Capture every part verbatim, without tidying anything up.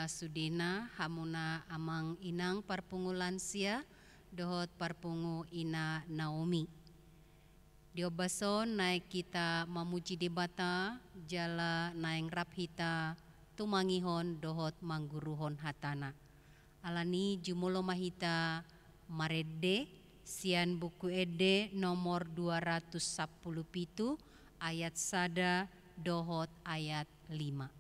Sudena, hamuna amang inang parpungu lansia dohot parpungu ina Naomi. Di ombas on naeng hita mamuji Debata, jala naeng rap hita tumangihon dohot mangguruhon hatana. Alani jumolo ma hita marende sian Buku Ende nomor dua ratus sampulu pitu, ayat sada dohot ayat lima.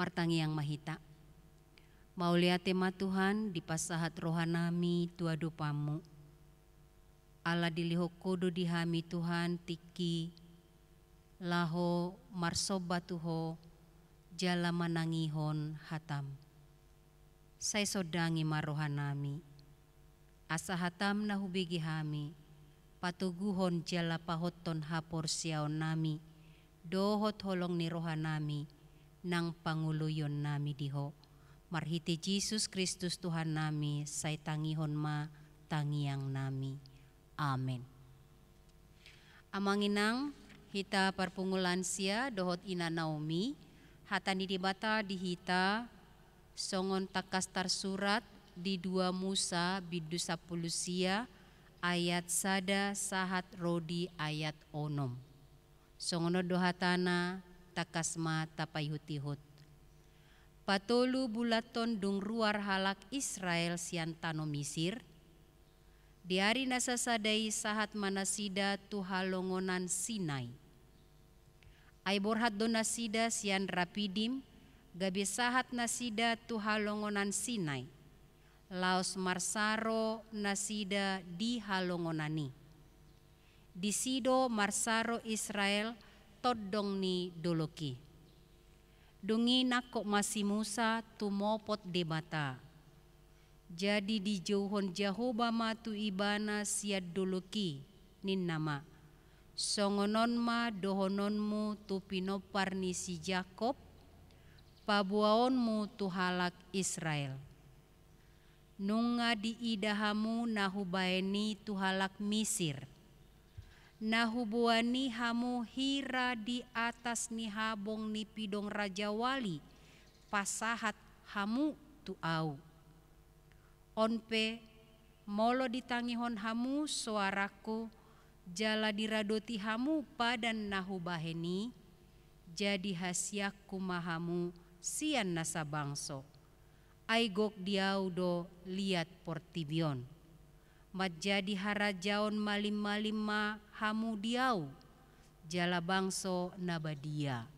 Martangiang ma hita. Mauliate ma Tuhan, dipasahat rohanami tu adopanMu. Ala dilehon Ho do di hami Tuhan tingki laho marsomba tu Ho jala manangihon hataM. Sai sondangi ma rohanami. Asa hataM na hubege hami, patoguhon jala pahothon haporseaonnami, dohot holong ni rohanami, nang pangoloionnami di Ho. Marhite Jesus Kristus Tuhannami, sai tangihon ma tangiangnami. Amen. Amang inang, hita parpungu lansia dohot ina Naomi, hata ni Debata di hita, songon tangkas tarsurat di dua Musa bindu sampulu sia ayat sada sahat ro di ayat onom. Songon on do hatana, tangkas ma tapaihut-ihut. Patolu bulan on dung ruar halak Israel sian tano Misir, di ari na sasada i sahat ma nasida tu halongonan Sinai. Ai borhat do nasida sian Rapidim, gabe sahat nasida tu halongonan Sinai. Laos marsaro nasida di halongonan i. Disi do marsaro Israel tondong ni dolok i. Dung i nangkok ma si Musa tumopot Debata. Jadi dijouhon Jahowa ma tu ibana sian dolok i, ninna ma: Songon on ma dohononmu tu pinompar ni si Jakob, paboaonmu tu halak Israel. Nunga diida hamu na hubahen i tu halak Misir, na huboan i hamu hira di atas ni habong ni pidong rajawali, pasahat hamu tu Au. On pe, molo ditangihon hamu soarangku, jala diradoti hamu padan na hubahen i, jadi hasianku ma hamu sian nasa bangso. Ai gok di Au do liat portibi on. Manjadi harajaon malim-malim ma hamu di Au, jala bangso na badia.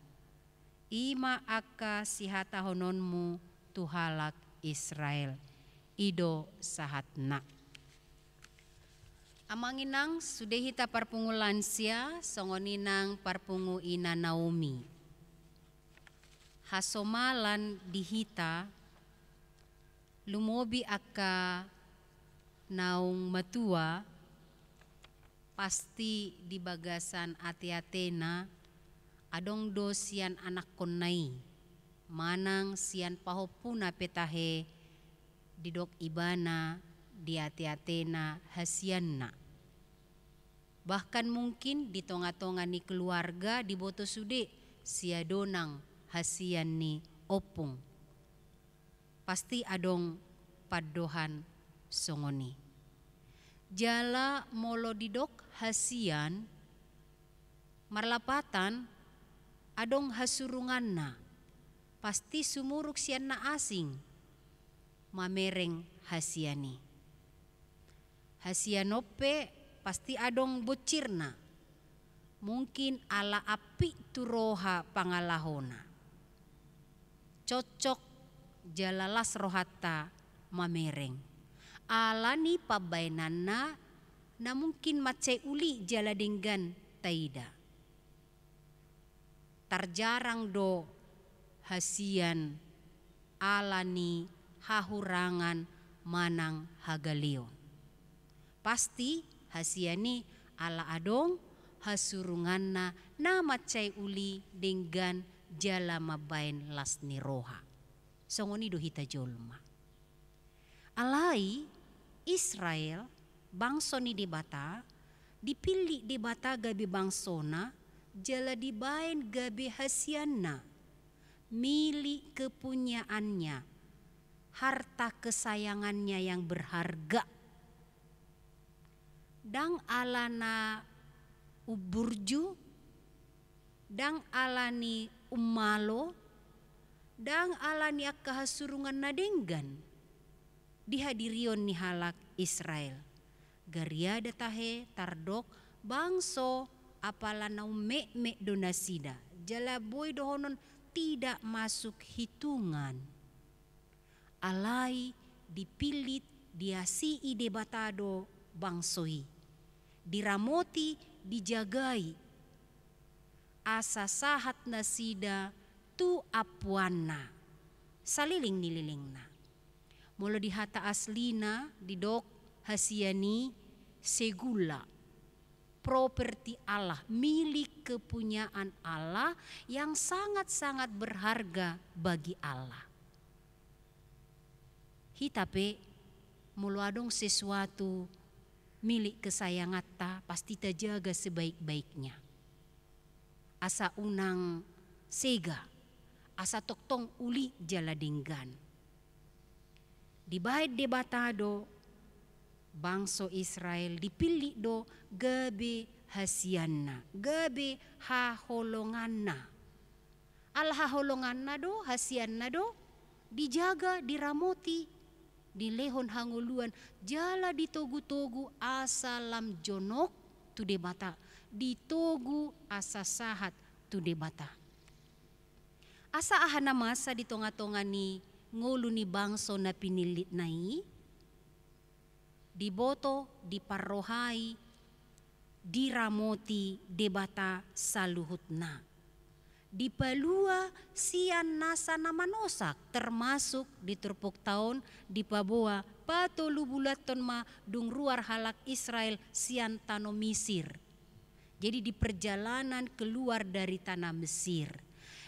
I ma angka sihatahononmu tu halak Israel. I do sahatna. Amang inang, sude hita parpungu lansia, songon i nang parpungu ina Naomi. Hasomalan di hita, lumobi angka naung matua, pasti di bagasan ate-atena, adong do sian anakkonna i, manang sian pahompuna pe tahe, didok ibana di ate-atena hasianna. Bahkan mungkin di tonga-tonga ni keluarga diboto sude sia do nang hasian ni ompung. Pasti adong pandohan songon i. Jala molo didok hasian, marlapatan adong hasurunganna, pasti sumurung sian na asing mamereng hasian i. Hasian on pe pasti adong bonsirna. Mungkin ala ampit tu roha pangalahona. Cocok jala las rohanta mamereng. Ala ni pambaenanna na mungkin mansai uli jala denggan taida. Tarjarang do hasian ala ni hahurangan manang hagaleon. Pasti hasian i ala adong hasurunganna na mansai uli denggan jala mambaen las ni roha. Songon i do hita jolma. Alai Israel, bangso ni Debata, dipillit Debata gabe bangsona, jala dibaen gabe hasianna, milik kepunyaannya, harta kesayangannya yang berharga. Ndang ala na umburju, ndang ala ni ummalo, ndang ala ni angka hasurungan na denggan di hadirion ni halak Israel. Gariada tahe tardok bangso apala na ummetmet do nasida, jala boi dohonon tidak masuk hitungan. Alai dipillit, diasii Debata do bangso i. Diramoti, dijagai. Asa sahat nasida tu ampuanna saleleng ni lelengna. Molo di hata aslina didok hasian i segula, properti Allah, milik kepunyaan Allah yang sangat-sangat berharga bagi Allah. Hita pe, molo adong sesuatu milik kesayanganta, pasti tajaga sebaik-baiknya. Asa unang sega, asa tongtong uli jala denggan. Dibaen Debata do bangso Israel, dipillit do gabe hasianna, gabe haholonganna. Ala haholonganna do, hasianna do, dijaga, diramoti, dilehon hangoluan, jala ditogu-togu asa lam jonok tu Debata, ditogu asa sahat tu Debata. Asa aha na masa di tonga-tonga ni ngolu ni bangso na pinillitna i? Diboto, diparrohai, diramoti Debata saluhutna. Dipalua sian nasa na manosak, termasuk di turpukta on dipaboa patolubulathon ma dung ruar halak Israel sian tano Misir. Jadi di perjalanan keluar dari tanah Mesir,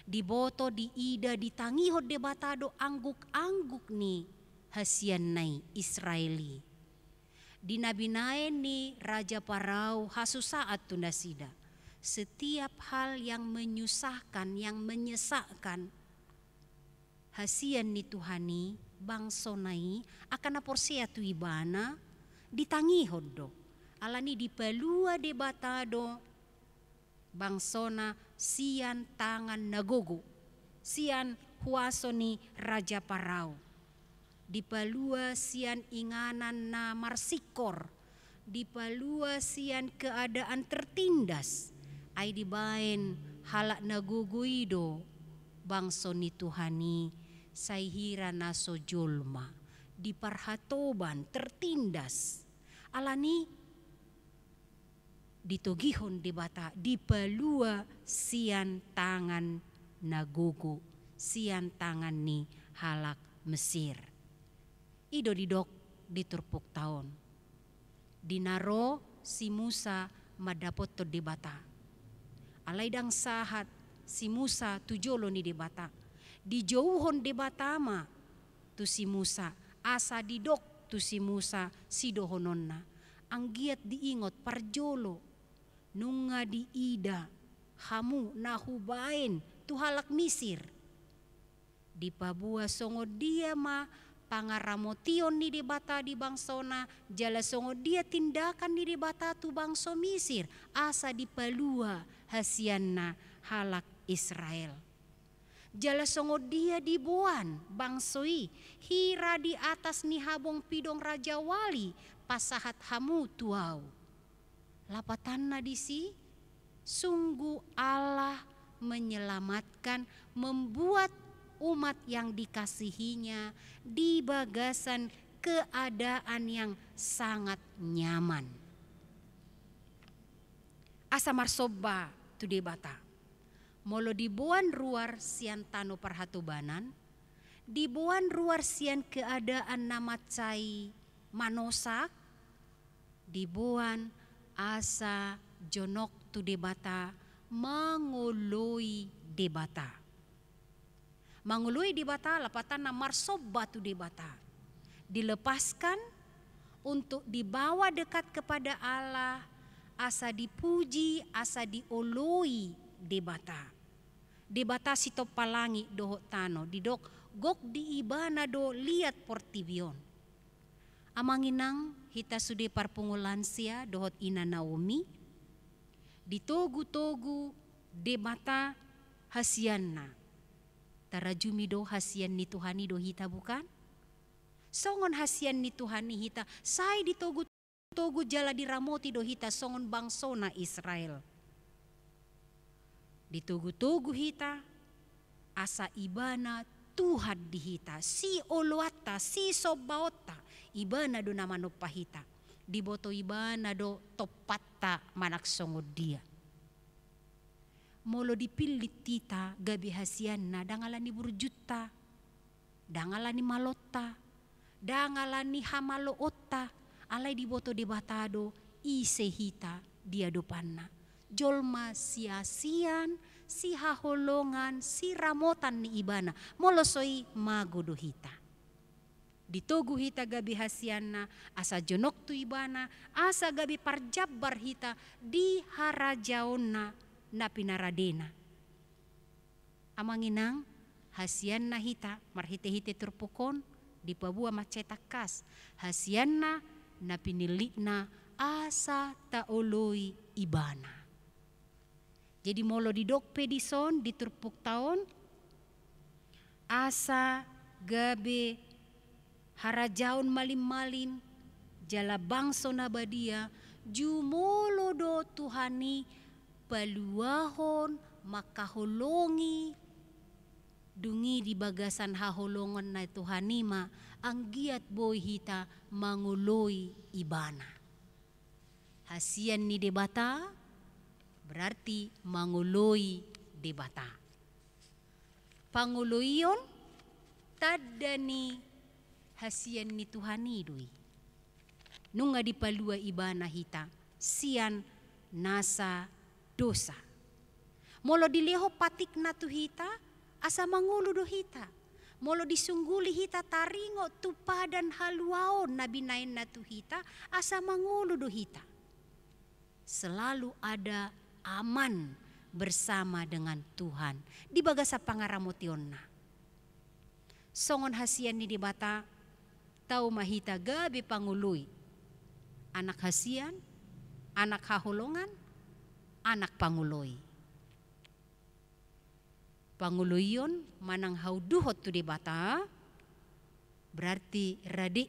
diboto, diida, ditangihon Debata do angguk-angguk ni hasianna i, Israel i. Di na binaen ni Raja Parao hasusaan tu nasida. Setiap hal yang menyusahkan, yang menyesakkan, hasian ni Tuhan i, bangsona i, angka na porsea tu ibana, ditangihon do. Alani dipalua Debata do bangsona sian tangan na gogo, sian huaso ni Raja Parao. Dipalua sian inganan na marsingkor, dipalua sian keadaan tertindas, ai dibaen halak na gogo i do bangso ni Tuhan i, sai hira na so jolma, diparhatoban, tertindas. Alani ditogihon Debata, dipalua sian tangan na gogo, sian tangan ni halak Mesir. I do didok di turpukta on. Di na ro si Musa mandapothon Debata. Alai ndang sahat si Musa tu jolo ni Debata. Dijouhon Debata ma tu si Musa, asa didok tu si Musa sidohononna. Anggiat diingot parjolo, nunga diida hamu na hubaen tu halak Misir. Dipaboa songon dia ma pangaramotion ni Debata di bangsona, jala songon dia tindakan ni Debata tu bangso Misir, asa dipalua hasianna halak Israel. Jala songon dia diboan bangso i, hira di atas ni habong pidong rajawali pasahat hamu tu ahu. Lapatanna disi, sungguh Allah menyelamatkan, membuat umat yang dikasihinya di bagasan keadaan yang sangat nyaman. Asa marsomba tu Debata. Molo diboan ruar sian tano parhatobanan, diboan ruar sian keadaan na mansai manosak, diboan asa jonok tu Debata, mangoloi Debata. Mangoloi Debata, lapatanna marsomba tu Debata. Dilepaskan untuk dibawa dekat kepada Allah, asa dipuji, asa dioloi Debata. Debata sitompa langit dohot tano, didok gok di Ibana do liat portibi on. Amang inang, hita sude parpunguan lansia dohot ina Naomi, ditogu-togu Debata hasianna. Tarajumi do hasian ni Tuhan i do hita, bukan? Songon hasian ni Tuhan i hita, sai ditogu-togu jala diramoti do hita songon bangsona Israel. Ditogu-togu hita, asa Ibana Tuhan di hita, sioloanta, sisombaonta, Ibana do na manompa hita. Diboto Ibana do tompatta manang songon dia. Molo dipillit hita gabe hasianna, ndang ala ni burjuta, ndang ala ni malonta, ndang ala ni hamaloonta, alai diboto Debata do ise hita di adopanna. Jolma siasian, sihaholongan, siramotan ni Ibana. Molo so i, mago do hita. Ditogu hita gabe hasianna, asa jonok tu Ibana, asa gabe parjambar hita di harajaonna na pinaradena. Amang inang, hasianna hita marhite-hite turpuk on, dipaboa mansai tangkas, hasianna na pinillitna asa taoloi Ibana. Jadi molo didok pe dison di turpukta on, asa gabe harajaon malim-malim, jala bangso na badia, jumolo do Tuhan i paluahon, mangkaholongi, dung i di bagasan haholongon ni Tuhan i ma, anggiat boi hita mangoloi Ibana. Hasian ni Debata, berarti mangoloi Debata. Pangoloion, tanda ni hasian ni Tuhan i do i. Nunga dipalua Ibana hita, sian nasa dosa. Molo dilehon patikna tu hita, asa mangolu do hita. Molo disungguli hita taringot tu padan haluaon na binaenna tu hita, asa mangolu do hita. Selalu ada aman bersama dengan Tuhan. Di bagasan pangaramotionna. Songon hasian ni Debata, tau ma hita gabe pangoloi. Anak hasian, anak haholongan, anak pangoloi. Pangoloion manang haunduhon tu Debata, berarti rade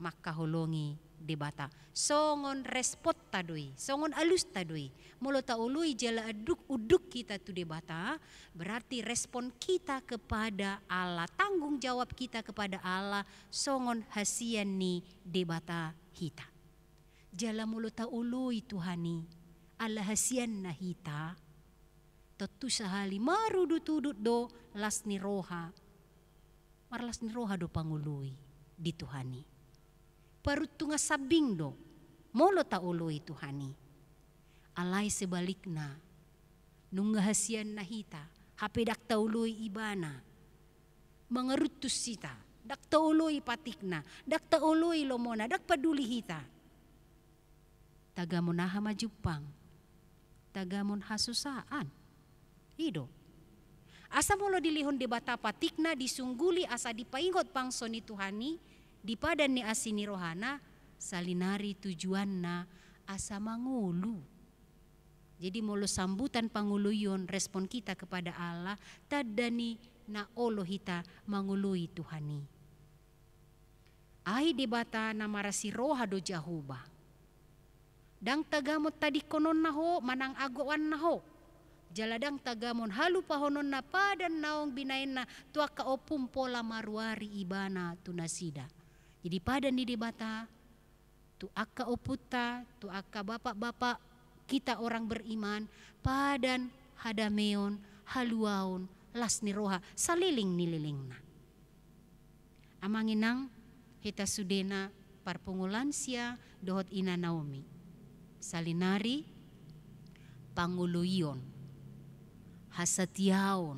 mangkaholongi Debata. Songon responta do i, songon alusta do i. Molo taoloi jala unduk, unduk hita tu Debata, berarti respon kita kepada Allah, tanggung jawab kita kepada Allah, songon hasian ni Debata hita. Jala molo taoloi Tuhan i, ala hasianna hita, tontu sahali marudut-udut do las ni roha. Marlas ni roha do pangoloi di Tuhan i. Paruntungan sambing do molo taoloi Tuhan i. Alai sebalikna, nunga hasianna hita, hape ndang taoloi Ibana. Mangaruntus hita, ndang taoloi patikna, ndang taoloi lomona, ndang paduli hita. Tagamon aha ma jumpang? Tagamon hasusaan. I do. Asa molo dilehon Debata patikna, disungguli asa dipaingot bangso ni Tuhan i, di padan ni asi ni rohana, salinari tujuanna asa mangolu. Jadi molo sambutan pangoloion, respon kita kepada Allah, tanda ni na olo hita mangoloi Tuhan i. Ai Debata na marasi roha do Jahowa. Ndang tagamon tadingkononna ho manang agoanna ho. Jala ndang tagamon halupahononna padan naung binaenna tu angka ompum pola maruari Ibana tu nasida. Jadi padan ni Debata tu angka ompunta, tu angka bapak-bapak kita orang beriman, padan hadameon, haluaon, las ni roha saleleng ni lelengna. Amang inang, hita sudena parpungu lansia dohot ina Naomi. Salinari pangoloion, hasatiaon,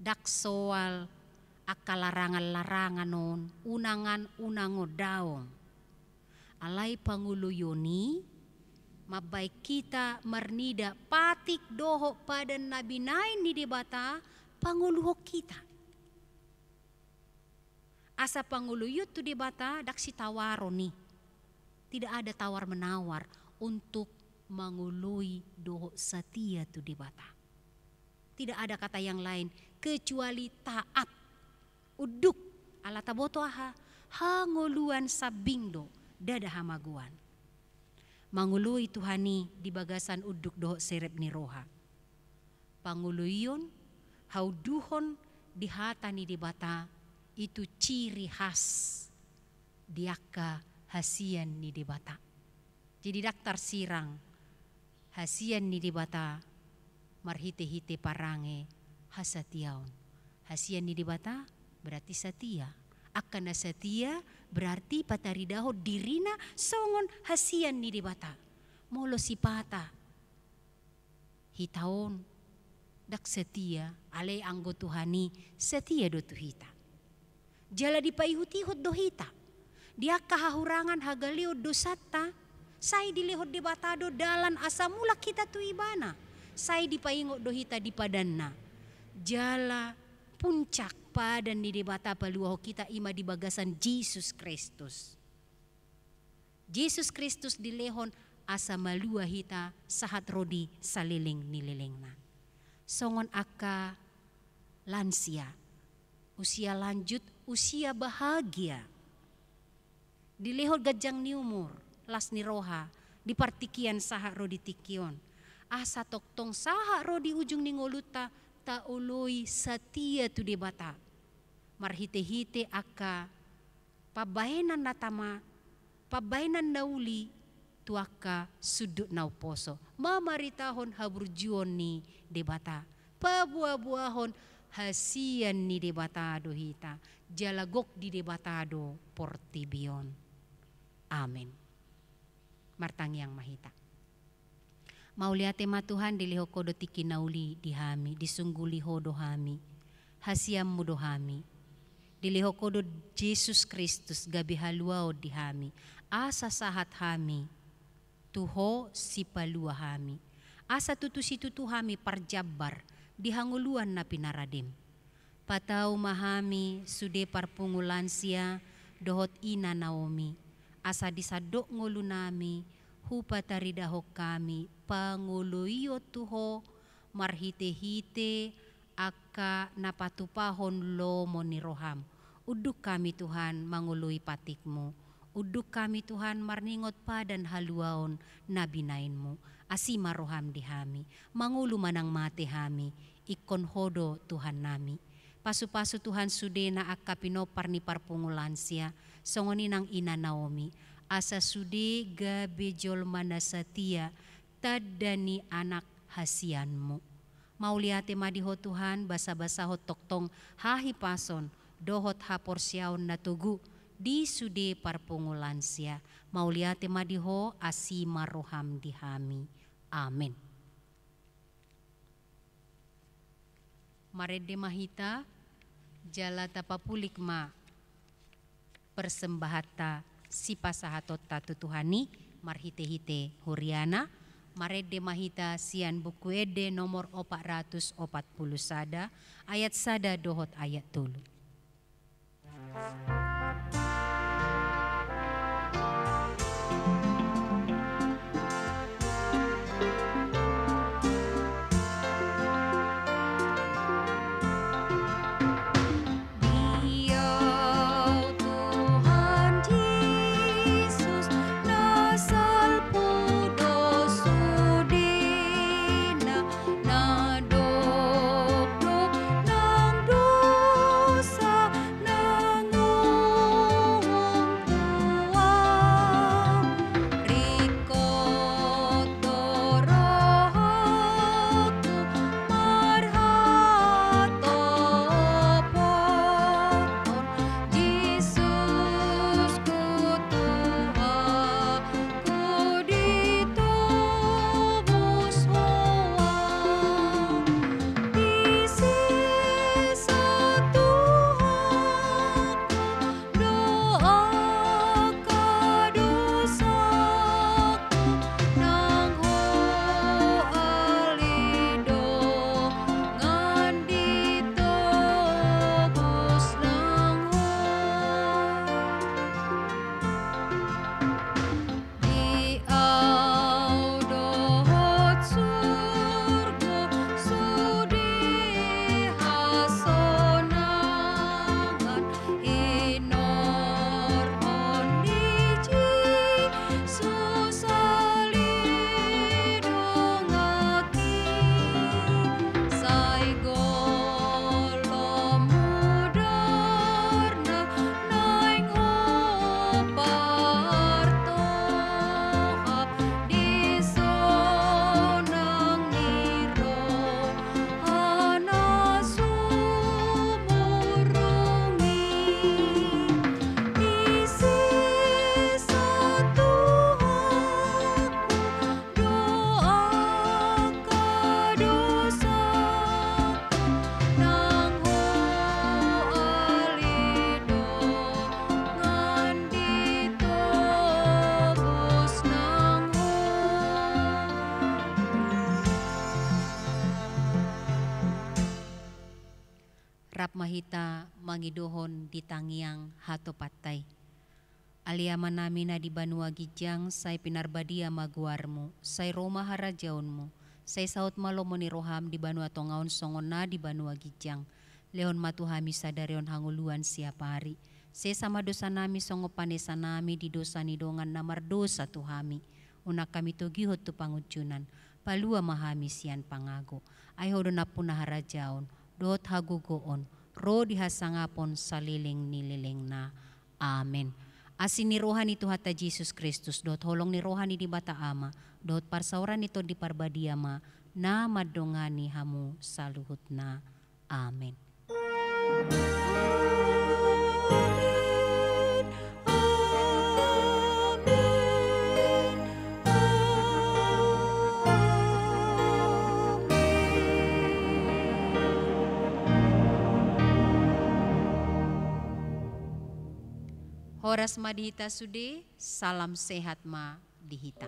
ndang soal angka larangan-larangan on, unangan-unangan on daong. Alai pangoloion i mambaen hita marnida patik dohot padan na binaen ni Debata pangoluhon hita. Asa pangoloion tu Debata ndang sitawaron i. Tidak ada tawar-menawar untuk mangoloi dohot satia tu Debata. Tidak ada kata yang lain kecuali taat. Unduk, ala taboto aha? Hangoluan sambing do, ndada hamagoan. Mangoloi Tuhan i di bagasan unduk dohot serep ni roha. Pangoloion, haunduhon di hata ni Debata, itu ciri khas di angka hasian ni Debata. Jadi ndang tarsirang hasian ni Debata marhite-hite parange hasatiaon. Hasian ni Debata berarti satia. Angka na satia berarti pataridahon dirina songon hasian ni Debata. Molo sipata hita on ndang satia, alai anggo Tuhan i satia do tu hita. Jala dipaihut-ihut do hita di angka hahurangan, hagaleon, dosanta. Sai dilehon Debata do dalan asa mulak hita tu Ibana. Sai dipaingot do hita di padanna. Jala puncak padan ni Debata paluahon hita i ma di bagasan Jesus Kristus. Jesus Kristus dilehon asa malua hita sahat ro di saleleng ni lelengna. Songon angka lansia, usia lanjut, usia bahagia. Dilehon ganjang ni umur, las ni roha, di partingkian sahat ro di tingki on. Asa tongtong sahat ro di ujung ni ngolunta, taoloi satia tu Debata. Marhite-hite angka pambahenan na tama, pambahenan na uli, tu angka sundut na umposo. Mamaritahon haburjuon ni Debata. Paboa-boahon hasian ni Debata do hita. Jala gok di Debata do portibi on. Amen. Martangiang ma hita. Mauliate ma Tuhan, dilehon Ho do tingki na uli di hami, disungguli Ho do hami, hasianMu do hami. Dilehon Ho do Jesus Kristus gabe haluaon di hami, asa sahat hami tu Ho sipalua hami, asa tutu situtu hami parjambar di hangoluan na pinaradem. Patau ma hami sude parpungu lansia dohot ina Naomi, asa di sandok ngolunami hupataridahon hami pangoloion tu Ho marhite-hite angka na patupahon lomo ni rohaM. Unduk hami Tuhan mangoloi patikMu. Unduk hami Tuhan marningot padan haluaon na binaenMu. Asi ma rohaM di hami. Mangolu manang mate hami, ingkon Ho do Tuhannami. Pasu-pasu Tuhan sudena angka pinompar ni parpungu lansia, songon i nang ina Naomi, asa sude gabe jolma na satia Tanda ni Anak hasianmu. Mauliate ma di Ho Tuhan, basabasahon tongtong hahipason dohot haporseaon na togu di sude parpunguan sia. Mauliate ma di Ho, asi ma roham di hami. Amen. Marende ma hita, jala tapapulik ma persembahanta sipasahatonta tu Tuhan i marhitehite huriana. Marende ma hita sian Buku Ende nomor opat ratus opat pulu sada, ayat sada dohot ayat tolu. Dia Tuhan Jesus, na salpu do sudena, na dokdok nang dosa nang ungkua. Ringkot do rohangku marhatopothon, Jesus ku Tuhan, ku ditobus Ho Am. Di sesa Tuhanku, do angka dosaku nang Ho ale dongan ditobus nang Ho. Di au dohot surgo sude hasonangan, hinorhon ni Jesus ale donganki. Sai golom mudarna naeng ho partohap dison nang ni roha na sumurung i. Di sesa Tuhanku, do angka dosaku nang Ho ale dongan ditobus nang Ho. Rap ma hita mangidohon di tangiang hatopanta i. Ale Amanami na di banua ginjang, sai pinarbadia ma goarmu, sai ro ma harajaonmu, sai saut ma lomo ni roham di banua tonga on songon na di banua ginjang. Lehon ma tu hami sadari on hangoluan siapari. Sesa ma dosanami songon panesanami di dosa ni dongan na mardosa tu hami. Unang hami togihon tu pangunjunan, palua ma hami sian pangago. Ai Ho do nampuna harajaon, dohot hagogoon, ro di hasangapon saleleng ni lelengna. Amen. Asi ni roha ni Tuhanta Jesus Kristus, dohot holong ni roha ni Debata Ama, dohot parsaoran ni Tondi Parbadia ma na mandongani hamu saluhutna. Amen. Amen. Amen. Amen. Horas ma di hita sude, salam sehat ma di hita.